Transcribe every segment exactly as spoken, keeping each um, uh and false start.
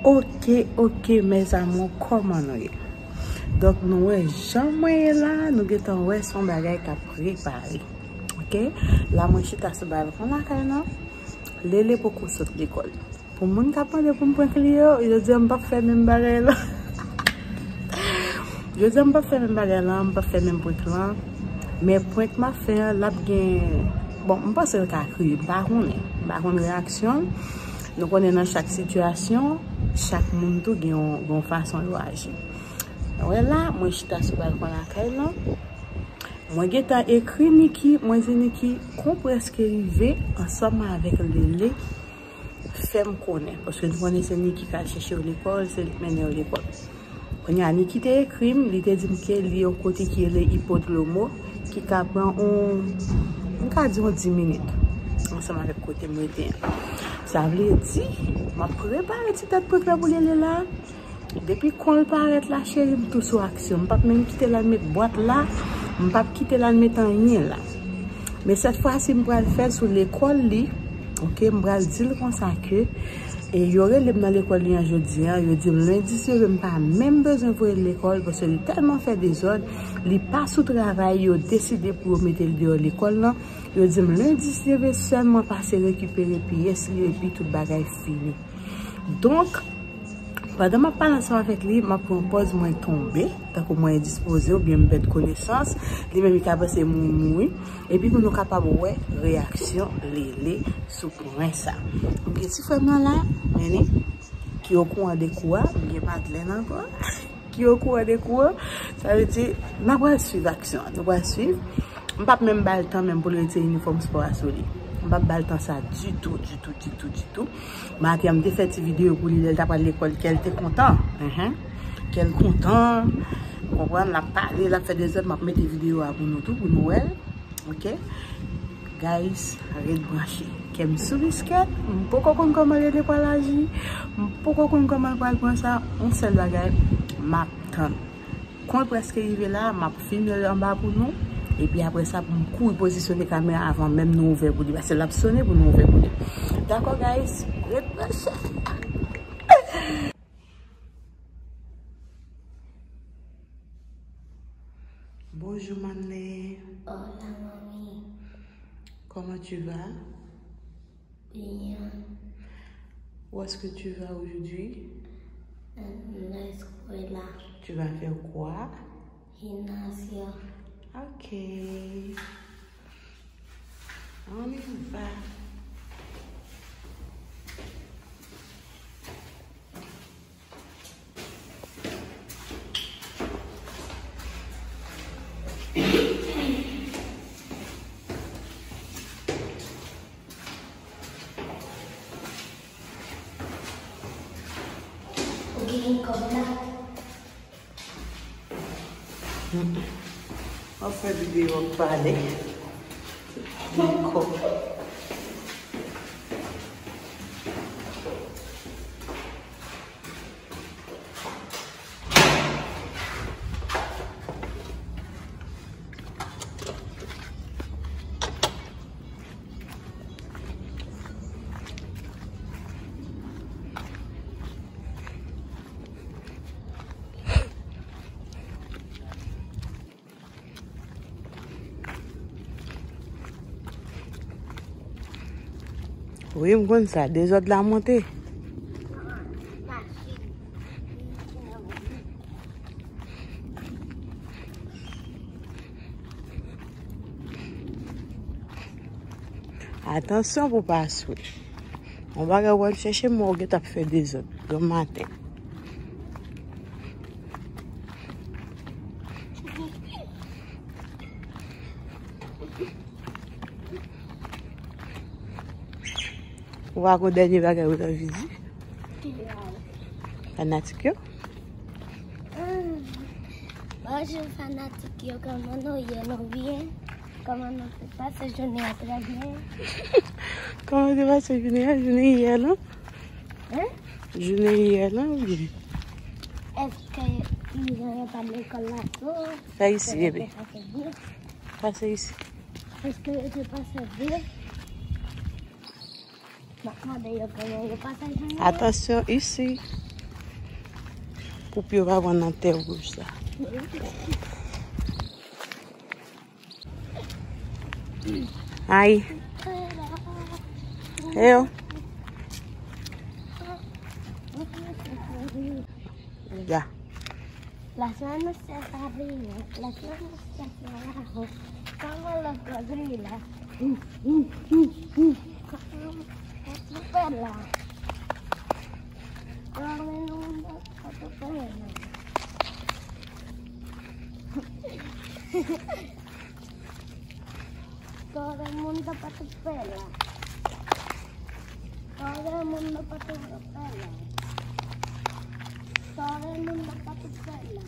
Ok, ok, mes amours, kòman nou ye? Donk, nou wè jan mwen ye la, nou gentan wè se yon bagay k ap prepare. Ok? La, mwen chita sou balkon lakay lan. Lele poko sot lekòl. Pou moun k ap mande pou m prank li yo, yo di m p ap fè menm bagay lan. Yo di m p ap fè menm bagay lan, m p ap fè menm prank lan. Men prank m ap fè an, l ap gen, bon, m panse l ka kriye, m pa konnen. M pa konn reyaksyon l. Nou konnen nan chak sitiyasyon, chak moun tou gen yon, gen yon fason yo aji. Wè la, mwen chita sou balkon lakay lan. Mwen gentan ekri Niki, mwen di Niki, kon prèske rive ansanm avèk Lele, fè m konnen. Paske nou konnen se Niki k al chèche yo lekòl, se li k mennen yo lekòl. Kounye a, Niki te ekri m, li te di m ke li yon kote ki rele Ipodlomo, ki ka pran yon, m ka di yon dis minit, ansanm avèk kote m rete an. Sa vle di, m ap prepare ti tèt prank la pou Lele la. Depi kon l parèt la, cheri, m tou sou aksyon. M p ap menm kite l al met bwat la, m p ap kite l al met anyen la. Men sèt fwa si m pral fè l sou lekòl li, ok, m pral di l konsa ke, e yo rele m nan lekòl li an jodi an, yo di m lendi si Dye vle m pa menm bezwen voye l lekòl, paske li tèlman fè dezòd, li pa sou travay, yo deside pou yo mete l deyò lekòl lan. Yo di m lendi si Dye vle sèlman pase rekipere pyès li epi tout bagay fini. Donk, pandan m ap pale ansanm avèk li, m ap pran pòz mwen tonbe, tankou mwen endispoze oubyen m pèd konesans, li menm li ka panse m mouri, epi pou nou kapab wè reyaksyon Lele sou pwen sa. M gen ti frè m nan la, men li, ki okouran de kou a, m gen Madlèn ankò. Ki okouran de kou an, sa vle di, n a pral swiv aksyon an, nou pral swiv. M p ap menm ba l tan menm pou l retire inifòm spò a sou li. M p ap ba l tan sa ditou, ditou, ditou, ditou. Maten an, m te fè ti videyo pou li, lè l t ap al lekòl, kè l te kontan. Enhen. Kè l kontan. Ou konprann, l ap pale, l ap fè dezòd, m ap mete videyo a pou nou tou, pou nou wè l. Ok? Guys, ret branche. Kè m sou biskèt, m poko konn kòman Lele pral aji, m poko konn kòman l pral pran sa, yon sèl bagay, m ap tann. Kon l prèske rive la, m ap filme l anba pou nou, epi apre sa, pou m kouri pozisyone kamera avan menm nou ouvè pou li, paske l ap sone pou nou ouvè pou li. Dakò, guys? Ret branche. Bonjour, Manley. Hola, mami. Comment tu vas? Bien. Où est-ce que tu vas aujourd'hui? En la escuela. Tu vas faire quoi? Gimnasio. Ok. On y va. Ou gen kòb la? Mm-mm. W ap fè videyo, w ap pale. Gen kòb. Wi, m konn sa. Dezòd la monte. Atansyon pou pa swe. Yon bagay w al chèche, men w gentan ap fè dezòd granmaten. Ou pa gon dènye bagay ou t anvi di? Fanatik yo? Bonjou fanatik yo, kòman nou ye, nou byen? Kòman nou te pase jounen an? Trè byen. Kòman te pase jounen an? Jounen yè lan? Hein? Jounen yè lan, wi. Èske ti jan yo pa lekòl la tou? Fè isi, bebe. Pase isi. Èske yo te pase byen? M ap mande yo kòman yo pase jounen an. Atansyon isi. Pou pye yo pa pran nan tè wouj sa. Ay. Eyo. Ya. Las manos hacia arriba, las manos hacia abajo, como los gorila. Atropela. Todo el mundo atropela. Todo el mundo pa atropela. Todo el mundo pa atropela. Todo el mundo pa atropela.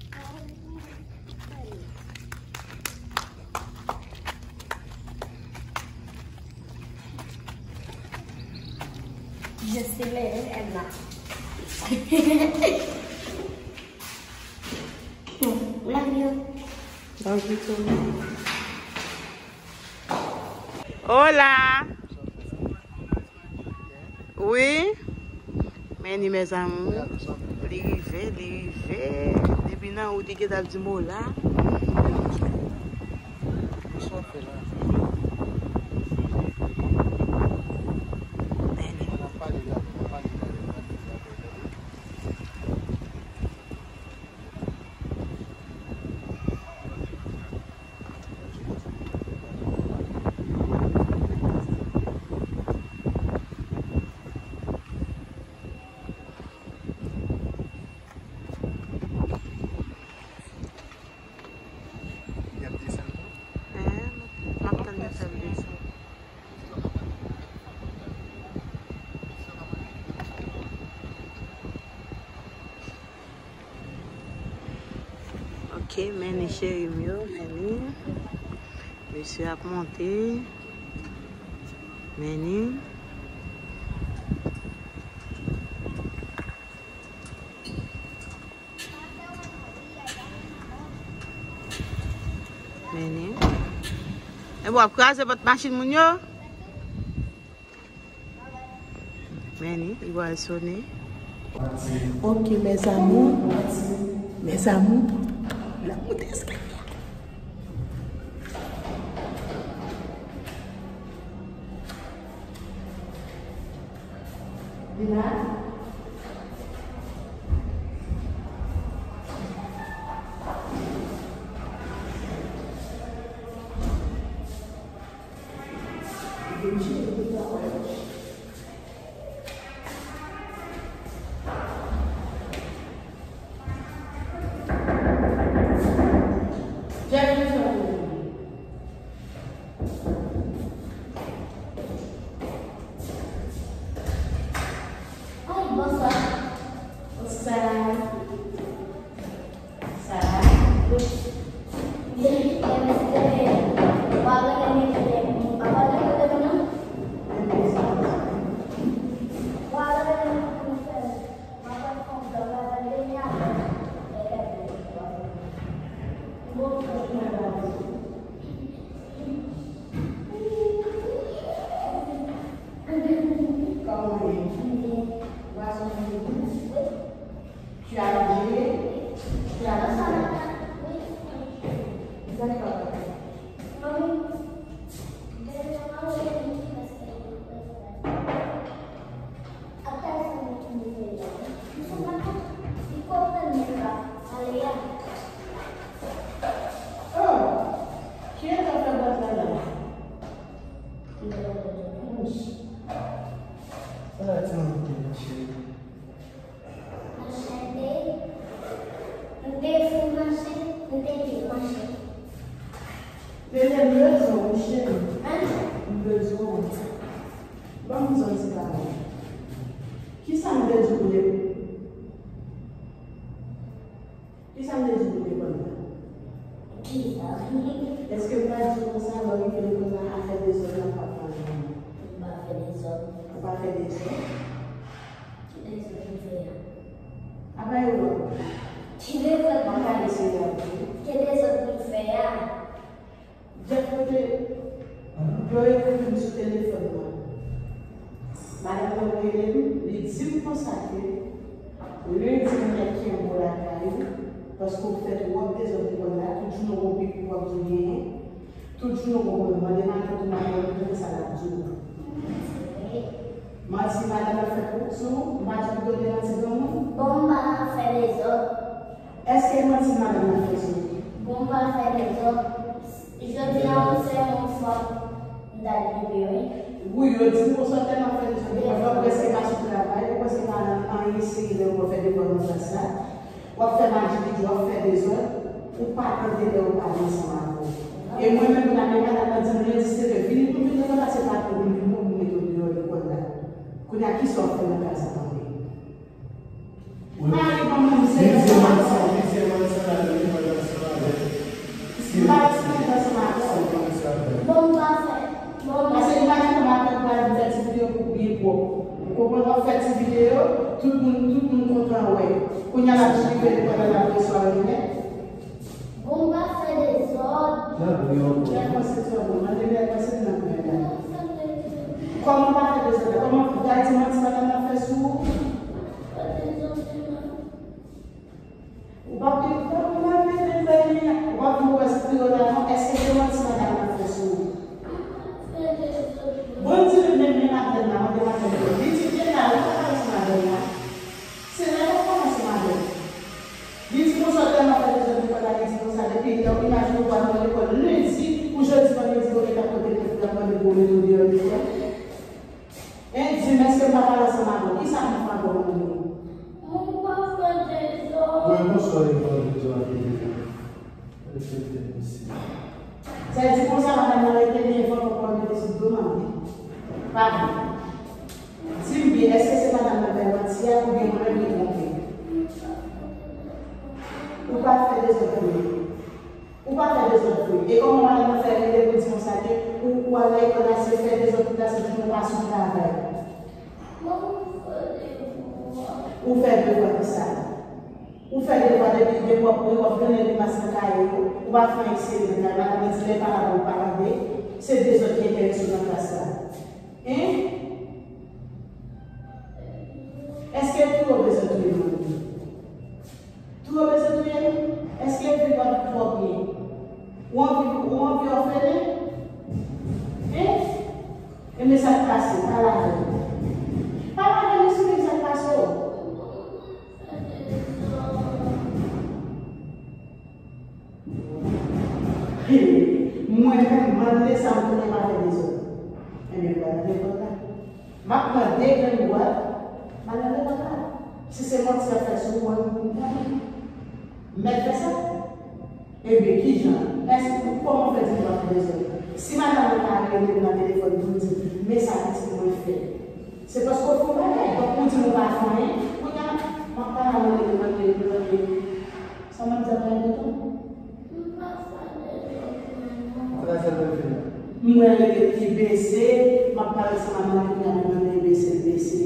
Todo el mundo pa atropela. Je suis Lele Emma. Love you too. Hola. Wi. Men ni mes amours. Li rive, li rive. Depi nan wout li gentan ap di m hola. Men ni. Y ap desann tou? Eh, m ap tann yo fè l desann. Ok, men ni cheri m yo, men ni. Mesye ap monte. Men ni. Men ni. E w ap kraze pòt machin moun yo? Men ni, li pral sone. Ok, mes amours. Mes amours. L ap moute eskalye a. Vin la. Ay, bonswa. Bonswa. Sa va? Wi, mèsi. Ou pa rele m, ou pa rele m pou nou fè. Tu as mangé? Tu as mangé? D'accord. Oh, kiyès k ap fè bwat la la? Sa va ti manmi, cheri? Mache te, m te fin mache, m te vin mache. Bebe, m bezwen w, wi, cheri. Anh? M bezwen w. Ban m di w yon ti bagay. Kisa m te di w pou lekòl? Kisa m te di w pou lekòl la? Kisa? Èske m pa di w konsa, lè w rive lekòl la, afè dezòd la p ap pale? M pa fè dezòd. Ou pa fè dezòd? Ki dezòd m fè a? Apa yo wè w? Ki dezòd m fè a? Apa yo se gade? Ki dezòd m fè a? Jeff, yo te, yo ekri m sou telefòn nan. Madanm nan rele m, li di m konsa ke Lendi, ou mèt kenbe w lakay ou, paske w fè twòp dezòd lekòl la, tout jounen w gon pipi w ap di w genyen, tout jounen w gon pwoblèm. Mande matant ou, matant ou, tande sa l ap di w. Manti madanm nan fè pou, sou ou, m pa di w pou w te manti granmoun. Bon, m pa fè dezòd. Èske manti madanm nan fè sou ou? Bon, m pa fè dezòd. Jodi a, yon sèl yon fwa, m t al kenbe, wi. Wi, yo di m konsa tèlman fè dezòd, dèfwa ou prèske pa sou travay, ou prèske pa nan anyen serye lè ou fè devwa nan klas la. W ap fè madjigidji, w ap fè dezòd, ou pa tande lè yo pale ansanm avè w. E mwen menm, m t ap gen madanm nan di m lendi se vre, vini pou m vin nan klas, se pa pou m vin pou m mete w deyò lekòl la. Kounye a, kisa w ap fè nan klas la, tande? Mari pa mwen, se Li di manti, li di manti madanm li, madanm sa madanm. Li di manti madanm sa madanm. Bon, m pa fè. Bon, m Paske li pa gen tan matant pral vin fè ti videyo pou byen pwòp. Ou konprann, w ap fè ti videyo, tout moun, tout moun kontan wè. Kounye a l ap rive lekòl la, l ap resevwa rimè. Bon, m pa fè dezòd. Lè panse ti ankò, mande lè panse nan kay la. Kòman w pa fè dezòd la? Kòman w ta di manti madanm nan fè sou ou? Ou p ap gen tan pou mande de fè rimè, ou p ap vin wè sou videyo la non, èske se manti madanm nan fè sou ou? Bon, di l menm, menm madanm nan, mande madanm nan. Li di byen la, ou pa pale sou madanm nan. Se lè w ap kòmanse madanm. Li di konsa, tèlman fè dezòd lekòl la, li di konsa, depi lè w imajine w pral nan lekòl lendi, pou jodi vandredi, w gentan pote plent, w ap mande pou yo mete w deyò lekòl. Hein, di m, èske m pa pale ansanm avè w? Kisa m fè ankò, mande m? Mwen pa fè dezòd. Mwen konsa, li pral di w ap fè dezòd. Sa vle di konsa, madanm nan rete nève ankò pou l mete sou do m, wi. Pa vre. Di m byen, èske se madanm nan bay manti a, oubyen mwen menm ki twonpe? Ou pa fè dezòd vre. Ou pa fè dezòd vre. E kòman madanm nan fè rele pou di konsa ke ou, ou al lekòl la, se fè dezòd tout la, se jounen w pa sou travay? Ou fè devwa pou sa. Ou fè devwa depi, depi w ap, w ap mennen li mas nan kaye yo, ou pa fè anyen serye nan kay la, madanm nan di lè l pa la, ou pa tande, se dezòd ki enterese w nan klas la. Hein? Èske touye w bezwen touye m? Touye w bezwen touye m? Èske vi w ap twò byen? Ou anvi, ou anvi òfelen? Hein? Enben sa k pase, pale avè m. Pale avè m, esplike m sa k pase w. Mwen menm, mande sa m konnen pa fè dezòd. Enben, m pral nan lekòl la. M ap pran de grenn bwat, m al nan lekòl la. Si se manti y ap fè sou mwen, m konnen. M mèt fè sa. Ebyen, kijan? Èske, kòman w fè di m pa fè dezòd? Si madanm mwen pa rele m nan telefòn pou l di m, men sa pitit mwen fè, se paske w fè yon bagay. Donk, ou di m ou pa fè anyen, kounye a, m ap pale a mande, mande, mande. Sa mwen di a pa enpòtan? M pa fè dezòd mwen non. Sa sa mwen fè? M wè l rete pye bese, m ap pale ansanm a mande, kounye a, mande bese, bese.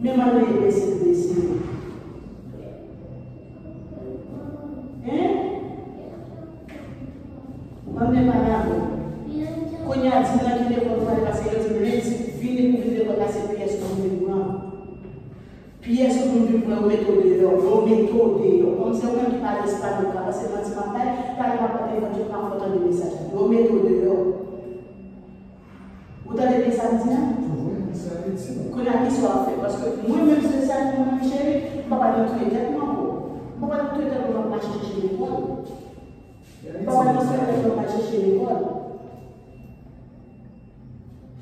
Men mande bese, bese. Hein? Mande pa dakò. Kounye a, di m nan ki lekòl ou prale, paske yo di m lendi, vini pou vin lekòl la, se pyès ou vin pran. Pyès ou vin pran, yo mete w deyò, yo mete w deyò. Kòm se ou menm ki pale espanyòl, ou ka panse manti m ap bay, talè m ap pran telefòn, jan m ap fè w tande mesaj la. Yo mete w deyò. Ou tande byen sa m di a? Wi, sa vle di. Kounye a, kisa w ap fè? Paske mwen menm, se sa, mwen menm, cheri, m pa pral nan touye tèt mwen ankò. M pa pral nan touye tèt mwen, m ap mache chèche lekòl. M pa pral nan touye tèt mwen, m ap mache chèche lekòl.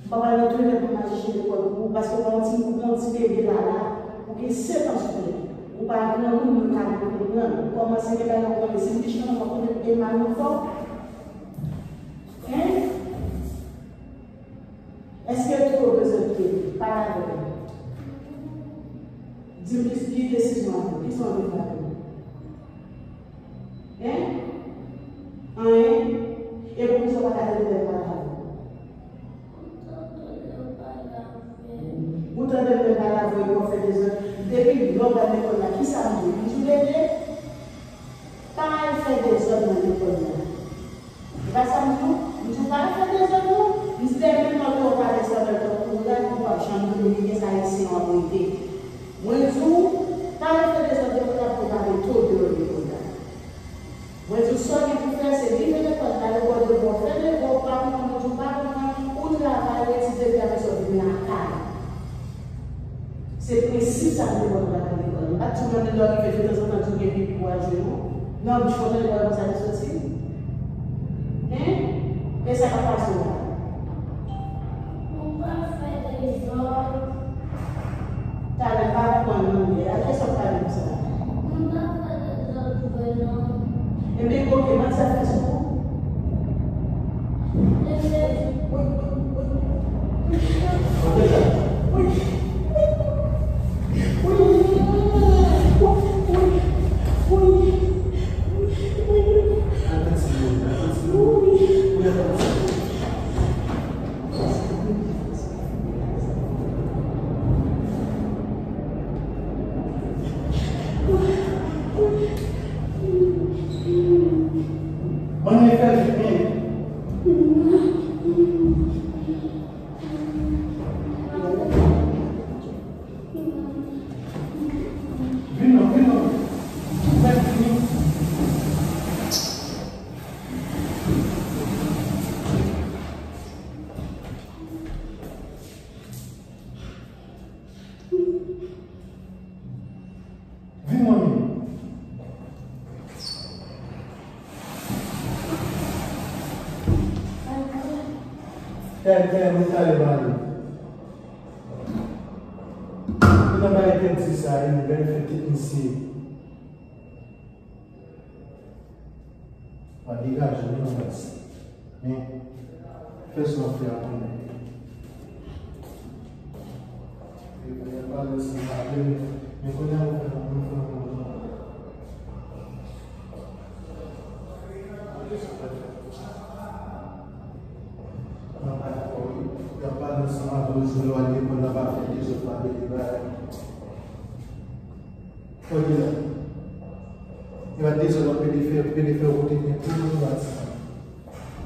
M pa pral nan touye tèt mwen, m ap mache chèche lekòl pou ou, paske w pa yon ti, w pa yon ti bebe la la, ou gen sèt an sou tèt ou. Ou pa granmoun, mwen ka konprann. Ou kòmanse gen bagay ou konnen, si m te chita nan w ap konnen e mal nou fè w. Hein? Èske touye w bezwen touye m? Pale avè m. Di m ki, ki desizyon w ap pran, kisa w anvi fè avè m? Hein? Anyen? E poukisa w pa ta tande lè m pale avè w? Ou tande m lè m pale avè w epi w ap fè dezòd. Depi lè w pral lekòl la, kisa m di w? M di w leve? Pa al fè dezòd nan lekòl la. E pa sa m di w? M di w pa al fè dezòd non. M di lè menm lè w pale espanyòl tankou rad, ou p ap janm domine, se ayisyen w ap rete. Se prensip sa pou lekòl la nan lekòl. M pa t di w mande lè w rive tanzantan di w gen pipi pou w al jwe non. Non, m chonje lekòl konsa li soti. Hein? E sa k ap pase w la? Ou pa fè dezòd. Talè pa konprann non, men a kiyès w ap pale konsa? Mwen pa fè dezòd vre non. Ebyen, oke, manti ap fè sou ou. Ebyen, Manmi fè vit men. Vin non, vin non. Vin, vin. Vin, manmi. Tè, tè, mwen talè ba li. Mwen nan bay entèdi sa, e nou bèl fè tèt misye. Pa degaje w non, baz. Men, fè sa w ap fè a pou mwen. E, e, pa lè sa, men, men kounye a, nou fè, nou fè, nou fè. Nan pa dakò, wi. Y ap pale ansanm avè w jou lè w al lekòl la, pa fè dezòd, pa mete bagay. Fò di la. Yo a dezòd ap pede fè, pede fè w pote plen kou nan bati sa.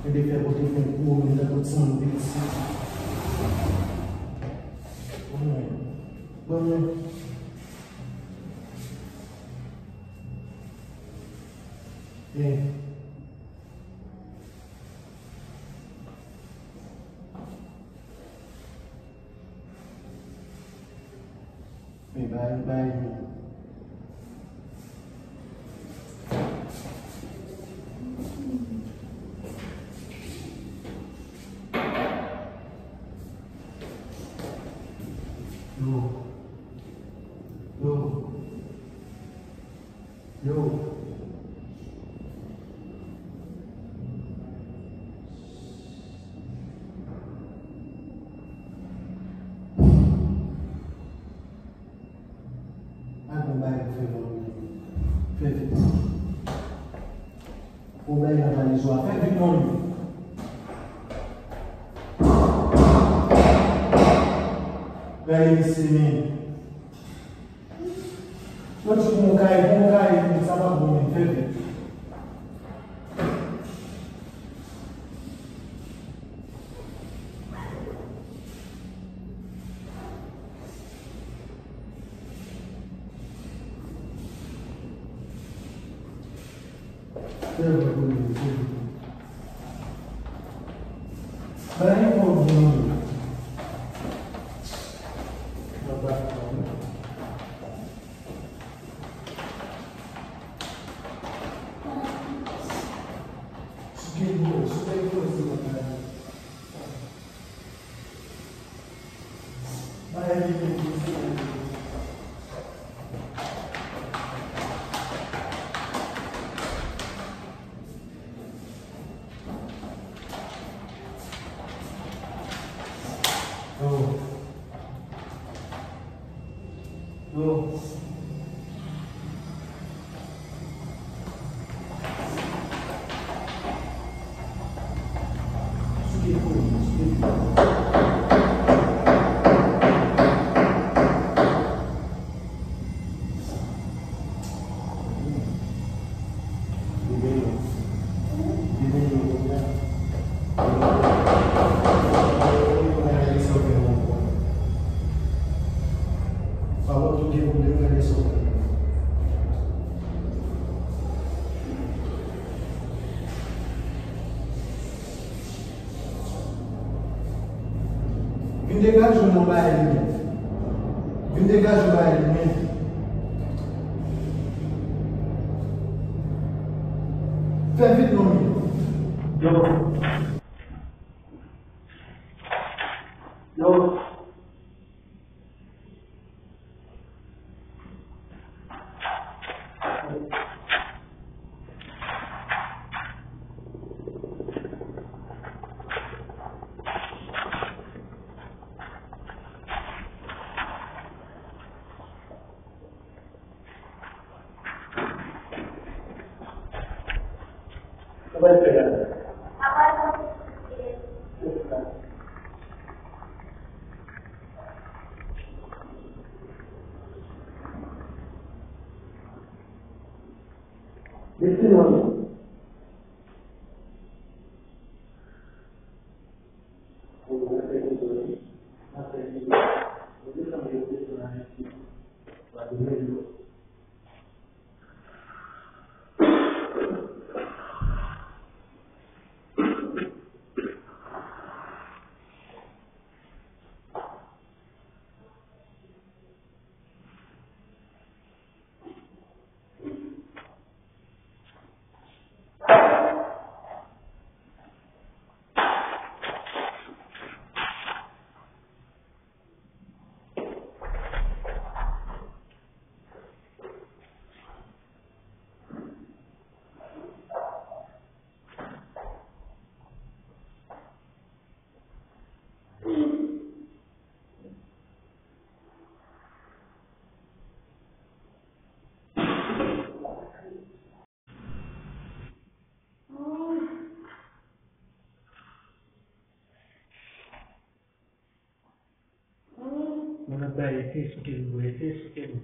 Pede fè w pote plen kou, menm tankou timoun piti. Bon, bon. Byen. Men bay, bay. Yo. Yo. Yo. Al pran bagay pou fè manmi. Fè vit. Pran bagay nan valiz ou a. Fè vit manmi. Gade mesye men. Lòt jou pou mwen kay, pou mwen kay, sa pa bon menm, fè vit. Vin degaje w nan bagay li menm. Vin degaje w la, men. Fè vit non, men. Yo. Yo. Sa w pral fè la? Mete non. Mwen ap bay ete sou kè m, ete sou kè m.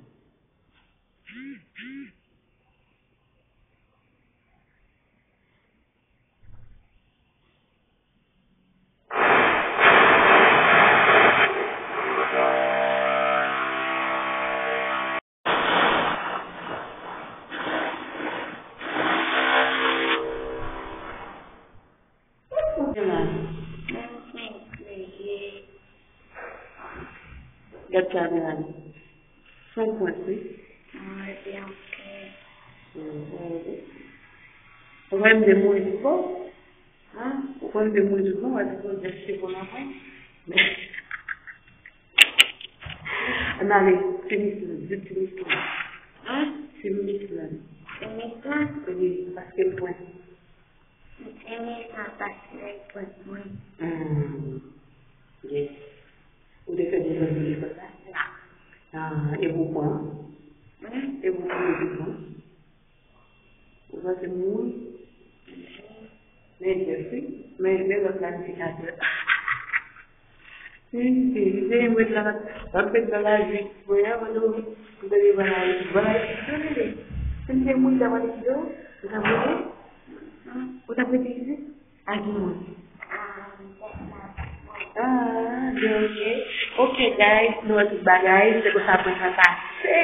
Gad kamera la. Son pwent, wi. Mwen byen, ok. Mhm. Ou konn de mouri tout bon? Hein? Ou konn de mouri tout bon, wè, se pou jès se bon nan mwen. Ann ale, ti mis lan, di ti mis lan. Hein? Ti mis lan. Ti mis lan? Wi, paske l pwent. Ti mis lan paske l pwent mwen. Hmm. Yes. Ou te fè de zòt li konsa? Non. Ah, e pou pran? Hmm? E pou pran, e pou pran? Ou santi m mouri? Men jès wi. Men, men lòt planifikatè. Wi, se li, se li m ret la, m ap met nan lavi. Mwen an, mwen tou, m tande bagay, bagay, tande. Si m te mouri, ta pale ki do, ou ta mouri? Ou ta prete isit? A ki moun? Ah, gen ok. Ok, guys, nou wè tout bagay, se konsa prank lan pase.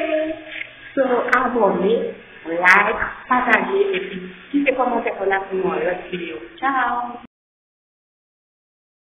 So, abòne, like, pataje, epi kite kòmantè pa w la pou yon lòt videyo. Ciao!